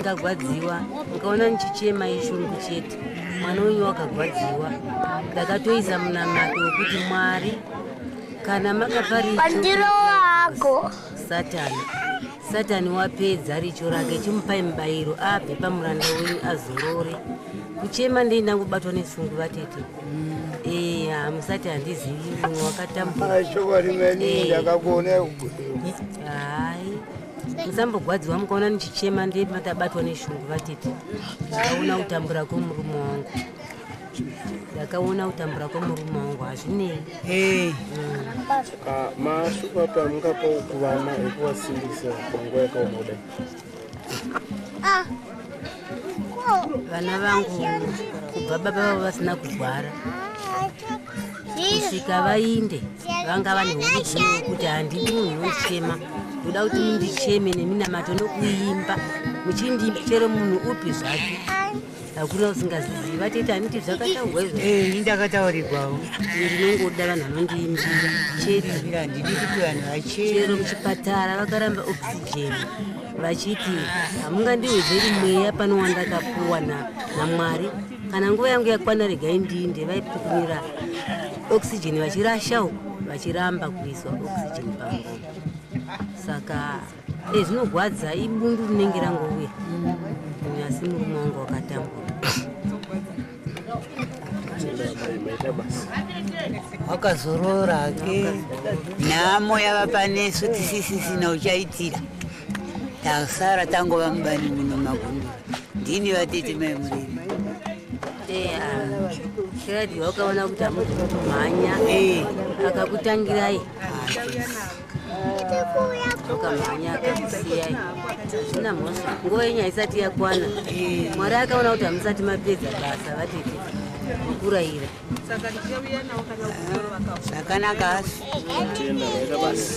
Ndakagwadziwa mukaona ndichichema ishungu chete. Mwana wenyu wakagwadziwa. Ndakatoisa munamato wekuti Mwari kana makapa richo Satani Satani wapedza richo rake chimupai mubayiro abve pamuranda wenyu azorore. Kuchema ndei ndangobatwa nesungu vatete. Eh, hamusati handizivi munhu wakatambura. Chokwadi meni ndakakuona Hai. Musambogwadziwa mukaona ndichichema ndiye matabatwa neshungu vatete. Ndakaona kutambura kwemurume wangu. Ndakaona kutambura kwemurume wangu hazvinei. Hey. Ah, mashoko api amungapawo kuvana ekuvasimbisa panguva yakaoma kudai? Vana vangu kubva baba vavo vasina kugwara kusvika vainde vanga vane hurudziro yekuti handidi munhu unochema ndoda kuti mundicheme neminamato nokuimba muchindiimba chero munhu upi zvake hakuna usingazizivi vatete handiti zvakataurwa izvo. Eh, ndakataurirwawo. Ndinongoda vanhu vanondiimbira chete. Handidi kuti vanhu vacheme. Chero muchipatara vakaramba oxygen vachiti hamungandiwedzeri mweya pano wandakapuwa naMwari kana nguva yangu yakwana regai ndiinde. Vaipukumira oxygen vachirasha uku vachiramba kuiswa oxygen pamuromo. Saka zvinogwadza, ibundu rinenge rangouya, asi murume wangu wakatambura. Maita basa. Wakazorora hake, nhamo yava panesu tisisisina uchaitira, tasara tangova mubani muno magundura. Ndini vatete mai Muriri. Kiradi wakaona kuti hamuzi kumhanya akakutangirai ukamhanya akakusiyai, hazvina mhosva, nguva yenyu haisati yakwana. Mwari akaona kuti hamusati mapedza basa vatete kurayira. Zvakanaka asi. Tenda, maita basa.